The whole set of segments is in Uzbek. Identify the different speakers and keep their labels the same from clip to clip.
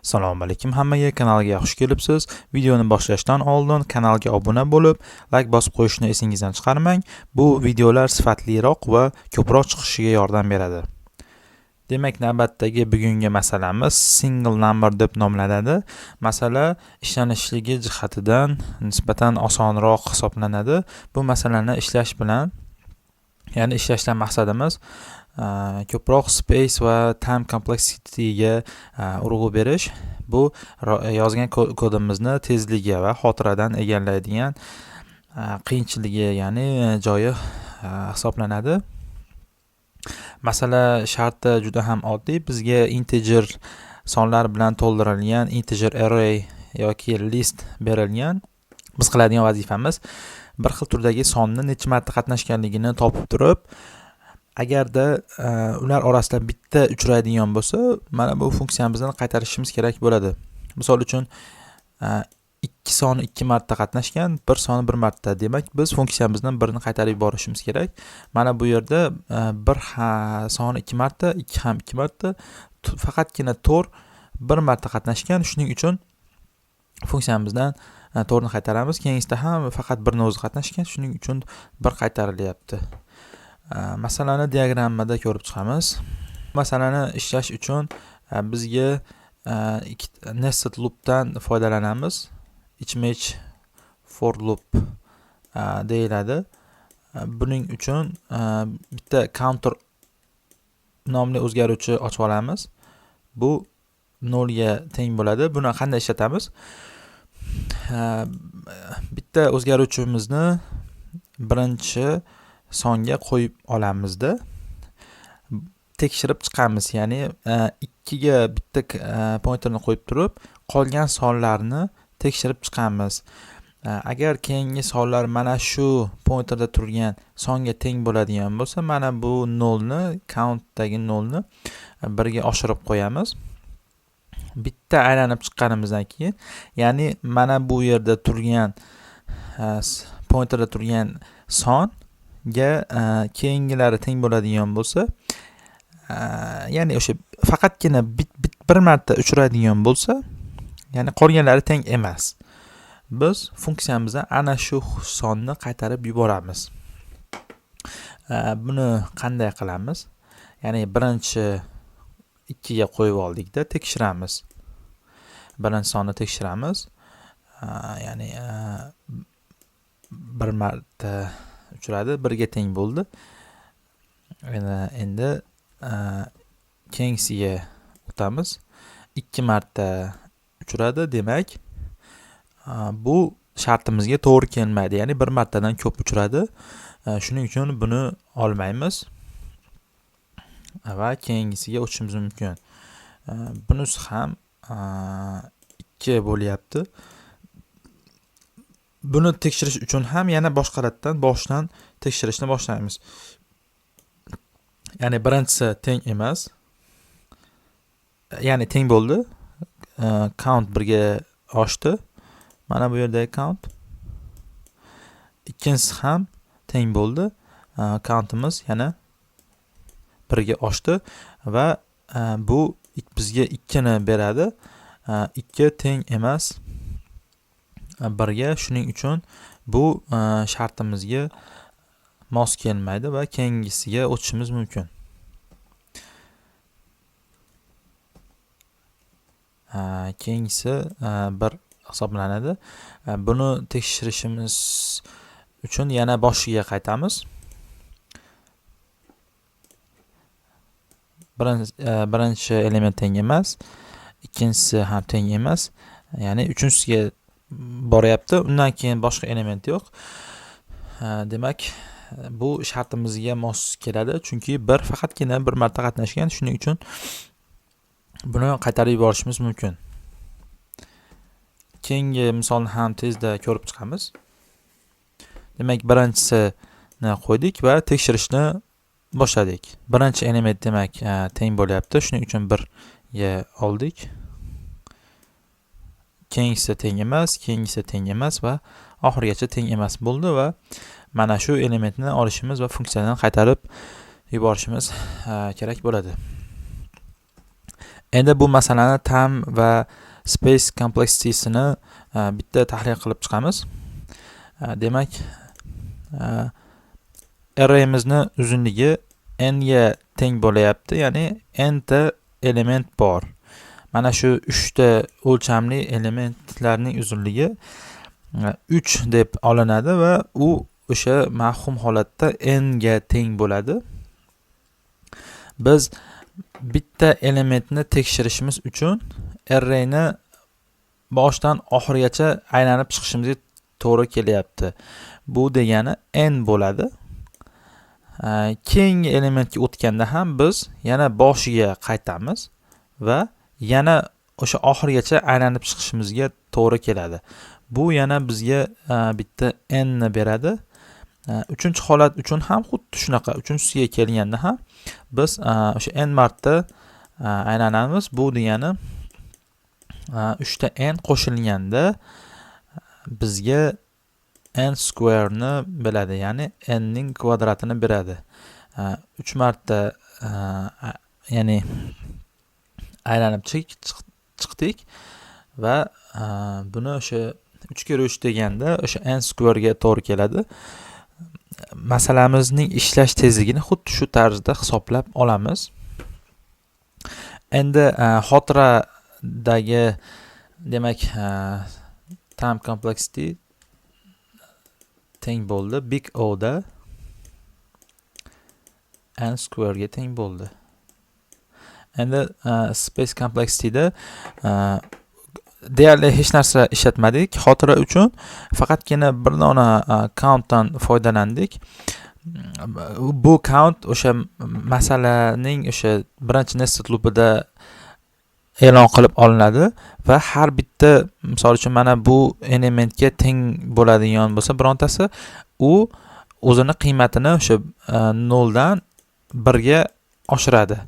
Speaker 1: Assalomu alaykum hammaga, kanalga xush kelibsiz. Videoni boshlashdan oldin kanalga obuna bo'lib, like bosib qo'yishni esingizdan chiqarmang. Bu videolar sifatliroq va ko'proq chiqishiga yordam beradi. Demak, navbatdagi bugungi masalamiz single number deb nomlanadi. Masala ishlanishligi jihatidan nisbatan osonroq hisoblanadi. Bu masalani ishlash bilan, ya'ni ishlashdan maqsadimiz ko'proq space va time complexityga urg'u berish. Bu yozgan kodimizni tezligi va xotiradan egallaydigan qiyinchiligi, ya'ni joyi hisoblanadi. Masala sharti juda ham oddiy. Bizga integer sonlar bilan to'ldirilgan integer array yoki list berilgan. Biz qiladigan vazifamiz bir xil turdagi sonni necha marta qatnashganligini topib turib, agarda ular orasida bitta uchraydigan bo'lsa, mana bu funksiyamizni qaytarishimiz kerak bo'ladi. Misol uchun, 2 soni 2 marta qatnashgan, 1 soni 1 marta. Demak, biz funksiyamizdan birini qaytarib yuborishimiz kerak. Mana bu yerda 1 soni 2 marta, 2 ham 2 marta, faqatgina 4 1 marta qatnashgan. Shuning uchun funksiyamizdan 4ni qaytaramiz. Keyingisida ham faqat 1ni o'zi qatnashgan, shuning uchun 1 qaytarilyapti. Masalani diagrammada ko'rib chiqamiz. Masalani ishlash uchun bizga nested loopdan foydalanamiz. Ichma-ich for loop deyiladi. Buning uchun bitta counter nomli o'zgaruvchi ochib olamiz. Bu 0 ga teng bo'ladi. Buni qanday ishlatamiz? Bitta o'zgaruvchimizni birinchi songa qo'yib olamizda, tekshirib chiqamiz. Ya'ni 2 ga bitta pointerni qo'yib turib, qolgan sonlarni tekshirib chiqamiz. Agar keyingi sonlar mana shu pointerda turgan songa teng bo'ladigan bo'lsa, mana bu 0ni, countdagi 0ni 1 ga oshirib qo'yamiz. Bitta aylanib chiqqanimizdan keyin, ya'ni mana bu yerda turgan pointerda turgan songa keyingilari teng bo'ladigan bo'lsa, ya'ni o'sha faqatgina bir marta uchraydigan bo'lsa, ya'ni qolganlari teng emas. Biz funksiyamizdan ana shu sonni qaytarib yuboramiz. Buni qanday qilamiz? Ya'ni birinchi 2 ga qo'yib oldikda, tekshiramiz. Birinchi sonni tekshiramiz. Ya'ni bir marta uchradi, 1 ga teng bo'ldi. Endi keyingisiga o'tamiz. 2 marta uchradi, demak, bu shartimizga to'g'ri kelmaydi. Ya'ni bir martadan ko'p uchradi. Shuning uchun buni olmaymiz va keyingisiga o'tishimiz mumkin. Bunisi ham 2 bo'lyapti. Buni tekshirish uchun ham yana boshqaratdan boshdan tekshirishni boshlaymiz. Ya'ni birinchisi teng emas. Ya'ni teng bo'ldi. Count 1 ga oshdi. Mana bu yerdagi count. Ikkinchisi ham teng bo'ldi. Countimiz yana 1 ga oshdi va bu bizga 2 ni beradi. 2 teng emas 1 ga, shuning uchun bu shartimizga mos kelmaydi va keyingisiga o'tishimiz mumkin. Keyingisi 1 hisoblanadi. Buni tekshirishimiz uchun yana boshiga qaytamiz. Birinchi element teng emas, ikkinchisi ham teng emas, ya'ni uchinchisiga boryapti. Undan keyin boshqa element yo'q. Demak, bu shartimizga mos keladi, chunki bir faqatgina bir marta qatnashgan, shuning uchun buni qaytarib yuborishimiz mumkin. Keyingi misolni ham tezda ko'rib chiqamiz. Demak, birinchisini qo'ydik va tekshirishni boshladik. Birinchi element demak teng bo'lyapti, shuning uchun 1 ga oldik. Keyingisi teng emas, keyingisi teng emas va oxirigacha teng emas bo'ldi va mana shu elementni olishimiz va funksiyadan qaytarib yuborishimiz kerak bo'ladi. Endi bu masalani time va space kompleksitesini bitta tahlil qilib chiqamiz. Demak, arrayimizni uzunligi n ga teng bo'layapti, ya'ni n ta element bor. Mana shu 3 ta o'lchamli elementlarning uzunligi 3 deb olinadi va u o'sha mavhum holatda n ga teng bo'ladi. Biz bitta elementni tekshirishimiz uchun arrayni boshdan oxirigacha aylanib chiqishimizga to'g'ri kelyapti. Bu degani n bo'ladi. Keyingi elementga o'tganda ham biz yana boshiga qaytamiz va yana o'sha oxirigacha aylanib chiqishimizga to'g'ri keladi. Bu yana bizga bitta n ni beradi. Uchinchi holat uchun ham xuddi shunaqa. Uchinchisiga kelganda ham biz o'sha n marta aylanamiz. Bu degani 3 ta n qo'shilganda bizga n square ni beradi, ya'ni n ning kvadratini beradi. 3 marta ya'ni aylanib chiqdik va buni o'sha 3 kere 3 deganda o'sha n square ga to'g'ri keladi. Masalamizning ishlash tezligini xuddi shu tarzda hisoblab olamiz. Endi xotiradagi, demak, time complexity teng bo'ldi big O da n square ga teng bo'ldi. Endi space complexityda deyarli hech narsa ishlatmadik xotira uchun, faqatgina bir dona countdan foydalandik. Bu count o'sha masalaning o'sha birinchi nested loopida e'lon qilib olinadi va har bitta, misol uchun, mana bu elementga teng bo'ladigan bo'lsa birontasi, u o'zini qiymatini o'sha 0 dan 1 ga oshiradi.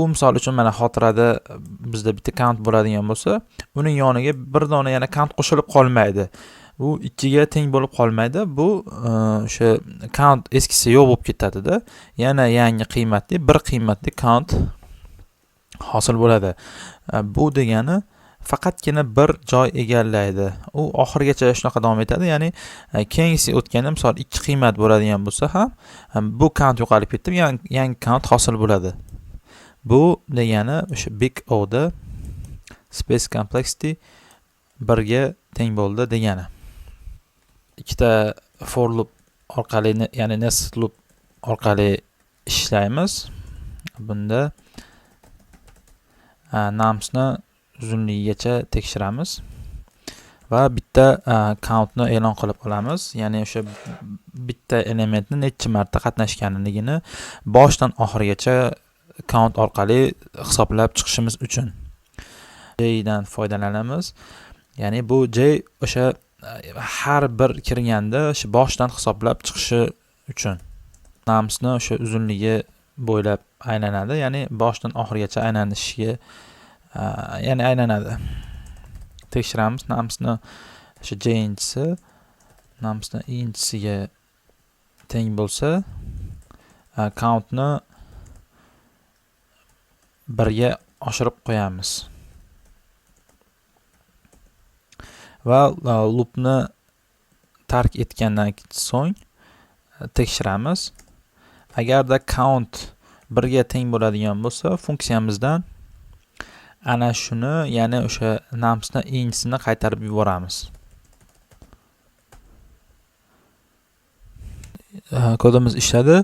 Speaker 1: U misol uchun, mana xotirada bizda bitta count bo'ladigan bo'lsa, uning yoniga bir dona yana count qo'shilib qolmaydi. U 2 ga teng bo'lib qolmaydi. Bu o'sha count eskisi yo'q bo'lib ketadida, yana yangi qiymatli, bir qiymatli count hosil bo'ladi. Bu degani faqatgina bir joy egallaydi. U oxirigacha shunaqa davom etadi, ya'ni keyingisiga o'tganda, misol, ikki qiymat bo'ladigan bo'lsa ham, bu count yo'qolib ketib, yangi count hosil bo'ladi. Bu degani o'sha big O'da space complexity 1 ga teng bo'ldi degani. Ikkita for loop orqali, ya'ni nested loop orqali ishlaymiz. Bunda numsni uzunligigacha tekshiramiz va bitta countni e'lon qilib olamiz, ya'ni o'sha bitta elementni necha marta qatnashganligini boshidan oxirigacha count orqali hisoblab chiqishimiz uchun j dan foydalanamiz, ya'ni bu j o'sha har bir kirganda o'sha boshidan hisoblab chiqishi uchun numsni o'sha uzunligi bo'ylab aylanadi, ya'ni boshidan oxirigacha aylanishiga, ya'ni aylanadi. Tekshiramiz, numsni o'sha jinchisi numsni inchisiga teng bo'lsa, countni 1 ga oshirib qo'yamiz va loopni tark etgandan so'ng tekshiramiz. Agarda count 1 ga teng bo'ladigan bo'lsa, funksiyamizdan ana shuni, ya'ni o'sha numsni inchisini qaytarib yuboramiz. Kodimiz ishladi.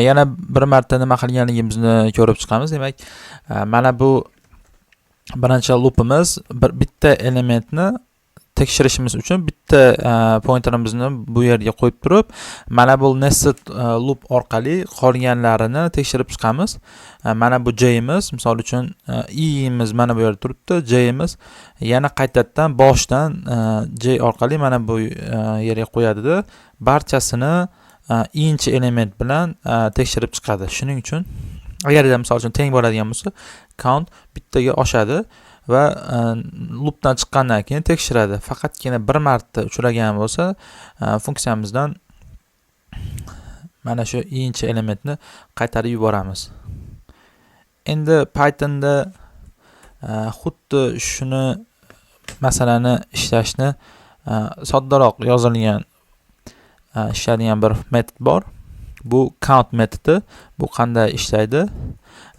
Speaker 1: Yana bir marta nima qilganligimizni ko'rib chiqamiz. Demak, mana bu birinchi loopimiz bir bitta elementni tekshirishimiz uchun bitta pointerimizni bu yerga qo'yib turib, mana bu nested loop orqali qolganlarini tekshirib chiqamiz. Mana bu j'imiz, misol uchun, i'imiz mana bu yerda turibdi, j'imiz yana qaytadan boshdan j orqali mana bu yerga qo'yadida, barchasini inchi element bilan tekshirib chiqadi. Shuning uchun agarda, misol uchun, teng bo'ladigan bo'lsa, count bittaga oshadi va loopdan chiqqandan keyin tekshiradi. Faqatgina bir marta uchragan bo'lsa, funksiyamizdan mana shu inchi elementni qaytarib yuboramiz. Endi Pythonda xuddi shuni masalani ishlashni soddaroq yozilgan, ishlaydigan bir metod bor. Bu count metodi. Bu qanday ishlaydi?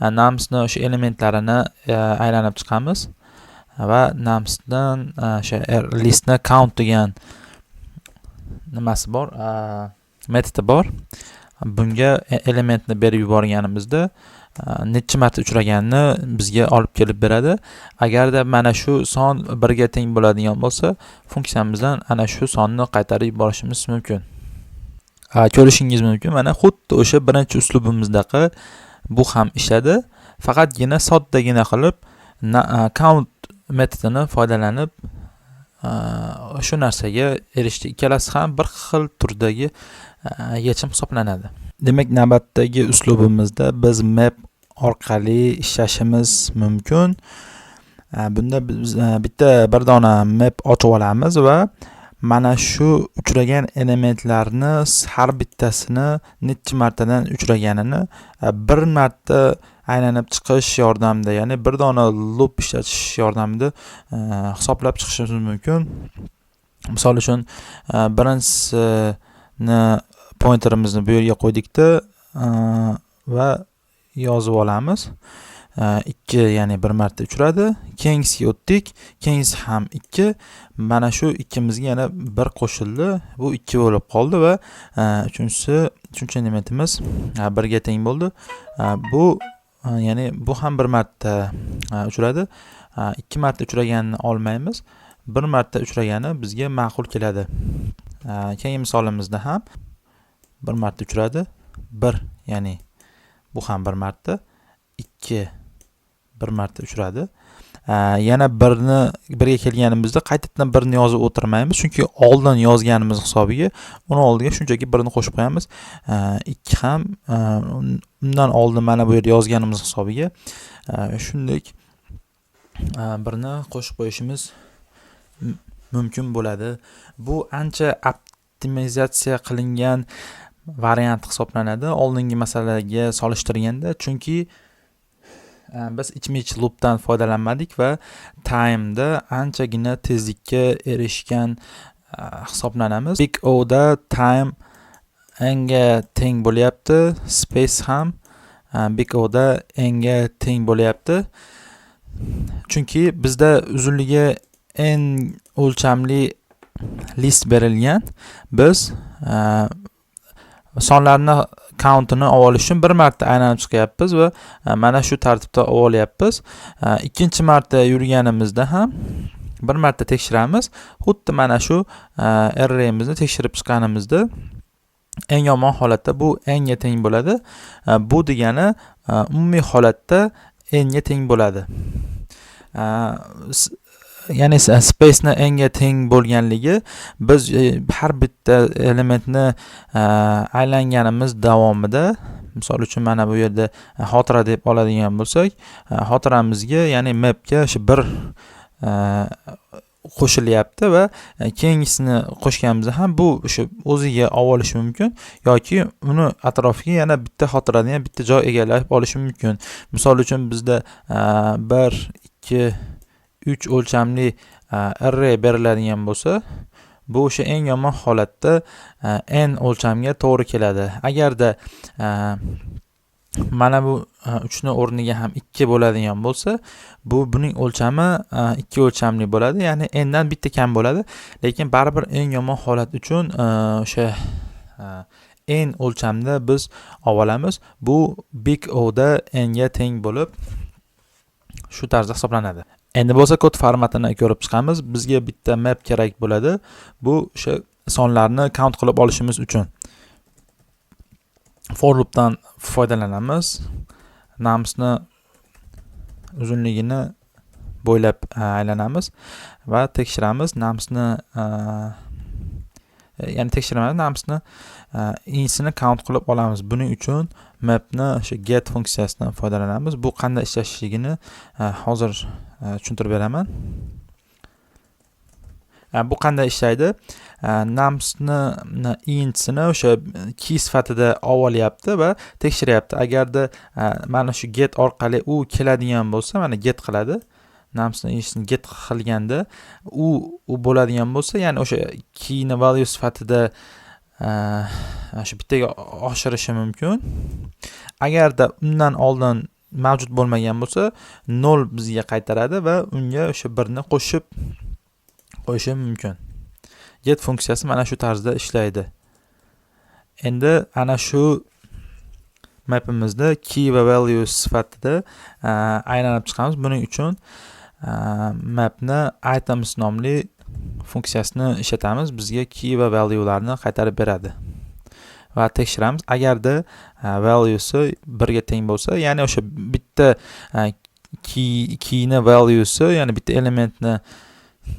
Speaker 1: Numsni o'sha elementlarini aylanib chiqamiz va numsdan o'sha listni count degan nimasi bor, metodi bor. Bunga elementni berib yuborganimizda necha marta uchraganini bizga olib kelib beradi. Agarda mana shu son 1 ga teng bo'ladigan bo'lsa, funksiyamizdan ana shu sonni qaytarib yuborishimiz mumkin. Ko'rishingiz mumkin, mana xuddi o'sha birinchi uslubimizdaqa bu ham ishladi. Faqatgina soddagina qilib count metodini foydalanib shu narsaga erishdik. Ikkalasi ham bir xil turdagi yechim hisoblanadi. Demak, navbatdagi uslubimizda biz map orqali ishlashimiz mumkin. Bunda biz bitta bir dona map ochib olamiz va mana shu uchragan elementlarni har bittasini necha martadan uchraganini bir marta aylanib chiqish yordamida, ya'ni bir dona loop ishlatish yordamida hisoblab chiqishimiz mumkin. Misol uchun, birinchisini pointerimizni bu yerga qo'ydikda va yozib olamiz. 2, ya'ni bir marta uchradi. Keyingisiga o'tdik. Keyingisi ham 2. Mana shu ikkimizga yana 1 qo'shildi. Bu 2 bo'lib qoldi va uchinchisi, uchinchi elementimiz 1 ga teng bo'ldi. Bu, ya'ni bu ham bir marta uchradi. Ikki marta uchraganini olmaymiz. Bir marta uchragani bizga ma'qul keladi. Keyingi misolimizda ham bir marta uchradi. 1, ya'ni bu ham bir marta. 2 bir marta uchradi. Yana birni, 1 ga kelganimizda qaytadan 1 ni yozib o'tirmaymiz, chunki oldin yozganimiz hisobiga uni oldiga shunchaki 1 ni qo'shib qo'yamiz. 2 ham undan oldin mana bu yerda yozganimiz hisobiga shunday 1 ni qo'shib qo'yishimiz mumkin bo'ladi. Bu ancha optimizatsiya qilingan variant hisoblanadi oldingi masalaga solishtirganda, chunki biz ichma-ich loopdan foydalanmadik va time'da anchagina tezlikka erishgan hisoblanamiz. Big O'da time n ga teng bo'lyapti, space ham Big O'da n ga teng bo'lyapti. Chunki bizda uzunligi n o'lchamli list berilgan. Biz sonlarni countini olib olish uchun bir marta aylanib chiqyapmiz va mana shu tartibda olib olyapmiz. Ikkinchi marta yurganimizda ham bir marta tekshiramiz. Xuddi mana shu arrayimizni tekshirib chiqqanimizda eng yomon holatda bu n ga teng bo'ladi. Bu degani umumiy holatda n ga teng bo'ladi. Ya'ni spaceni n ga teng bo'lganligi biz har bitta elementni aylanganimiz davomida, misol uchun, mana bu yerda xotira deb oladigan bo'lsak, xotiramizga, ya'ni mapga o'sha bir qo'shilyapti va keyingisini qo'shganimizda ham bu o'sha o'ziga olib olishi mumkin yoki uni atrofiga yana bitta xotirada ham bitta joy egallab olishi mumkin. Misol uchun, bizda 1, 2, 3 o'lchamli array beriladigan bo'lsa, bu o'sha eng yomon holatda n o'lchamga to'g'ri keladi. Agarda mana bu 3 ni o'rniga ham 2 bo'ladigan bo'lsa, bu buning o'lchami 2 o'lchamli bo'ladi, ya'ni n dan bitta kam bo'ladi. Lekin baribir eng yomon holat uchun o'sha n o'lchamda biz olib olamiz. Bu Big O'da n ga teng bo'lib, shu tarzda hisoblanadi. Endi bo'lsa kod formatini ko'rib chiqamiz. Bizga bitta map kerak bo'ladi. Bu o'sha sonlarni count qilib olishimiz uchun. For loopdan foydalanamiz. Numsni uzunligini bo'ylab aylanamiz va tekshiramiz. Numsni, ya'ni tekshiramiz, numsni insini count qilib olamiz. Buning uchun mapni o'sha get funksiyasidan foydalanamiz. Bu qanday ishlashligini hozir tushuntirib beraman. Bu qanday ishlaydi? Numsni intsini o'sha key sifatida olyapti va tekshiryapti. Agarda mana shu get orqali u keladigan bo'lsa, mana get qiladi. Numsni intsini get qilganda u bo'ladigan bo'lsa, ya'ni o'sha keyni value sifatida shu bittaga oshirishi mumkin. Agarda undan oldin mavjud bo'lmagan bo'lsa, 0 bizga qaytaradi va unga o'sha 1 ni qo'shib qo'yishi mumkin. Get funksiyasi mana shu tarzda ishlaydi. Endi ana shu mapimizni key va value sifatida aylanib chiqamiz. Buning uchun mapni items nomli funksiyasini ishlatamiz. Bizga key va valuelarni qaytarib beradi va tekshiramiz. Agarda valuesi 1 ga teng bo'lsa, ya'ni o'sha bitta keyni valuesi, ya'ni bitta elementni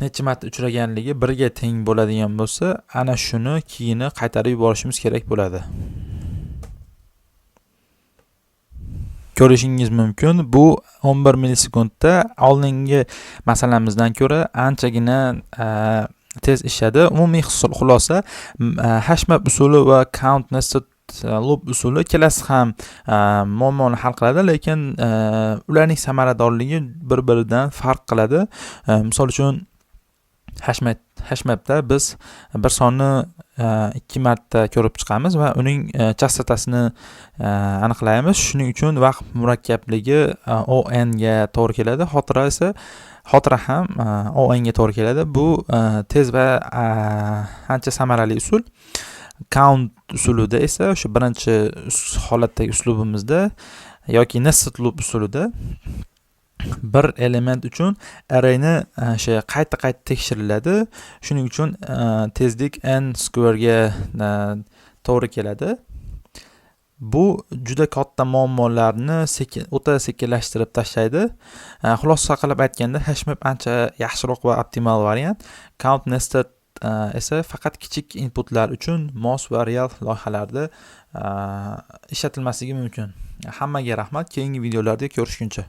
Speaker 1: necha marta uchraganligi 1 ga teng bo'ladigan bo'lsa, ana shuni keyini qaytarib yuborishimiz kerak bo'ladi. Ko'rishingiz mumkin, bu 11 millisekundda oldingi masalamizdan ko'ra anchagina tez ishladi. Umumiy xulosa, hashmap usuli va count nested loop usuli ikkalasi ham muammoni hal qiladi, lekin ularning samaradorligi bir biridan farq qiladi. Misol uchun, hashmapda biz bir sonni ikki marta ko'rib chiqamiz va uning chastotasini aniqlaymiz. Shuning uchun vaqt murakkabligi O n ga to'g'ri keladi. Xotira esa, xotira ham O n ga to'g'ri keladi. Bu tez va ancha samarali usul. Count usulida esa o'sha birinchi holatdagi uslubimizda yoki nested loop usulida bir element uchun arrayni o'sha qayta qayta tekshiriladi. Shuning uchun tezlik n square ga to'g'ri keladi. Bu juda katta muammolarni sekin, o'ta sekinlashtirib tashlaydi. Xulosa qilib aytganda, hashmap ancha yaxshiroq va optimal variant. Count nested esa faqat kichik inputlar uchun mos va real loyihalarda ishlatilmasligi mumkin. Hammaga rahmat, keyingi videolarda ko'rishguncha.